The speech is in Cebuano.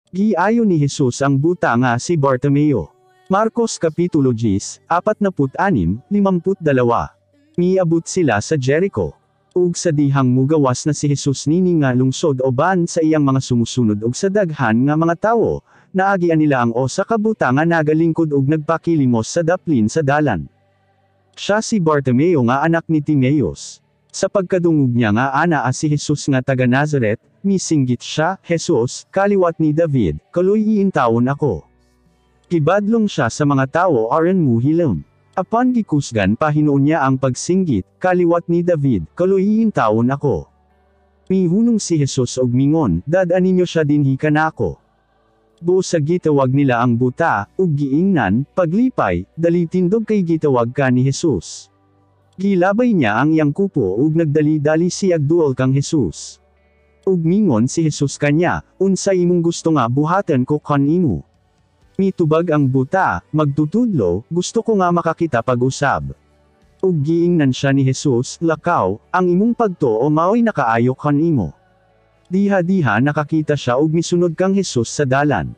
Giayo ni Jesus ang buta nga si Bartimeo. Marcos Kapitulo 10, 46, 52. Miabot sila sa Jericho. Ug sa dihang mugawas na si Jesus nini nga lungsod uban sa iyang mga sumusunod ug sa daghan nga mga tawo, naagian nila ang usa ka buta nga nagalingkod ug nagpakilimos sa daplin sa dalan. Siya si Bartimeo nga anak ni Timeus. Sa pagkadungog niya nga anaa si Jesus nga taga Nazaret, misinggit siya, "Jesus, kaliwat ni David, kaluy-i intawon ako." Gibadlong siya sa mga tawo aron muhilom. Apan gikusgan pa hinuon niya ang pagsinggit, "Kaliwat ni David, kaluy-i intawon ako." Mihunong si Jesus og mingon, "Dad-a ninyo siya dinhi kanako." Busa gitawag nila ang buta, ug giingnan, "Paglipay, dali tindog kay gitawag ka ni Jesus." Gilabay niya ang iyang kupo ug nagdali-dali siyag duol kang Jesus. Ug mingon si Jesus kanya, "Unsa imong gusto nga buhaton ko kanimo?" Mitubag ang buta, "Magtutudlo, gusto ko nga makakita pag-usab." Ug giingnan siya ni Jesus, "Lakaw, ang imong pagtuo maoy nakaayo kanimo." Diha-diha nakakita siya ug misunod kang Jesus sa dalan.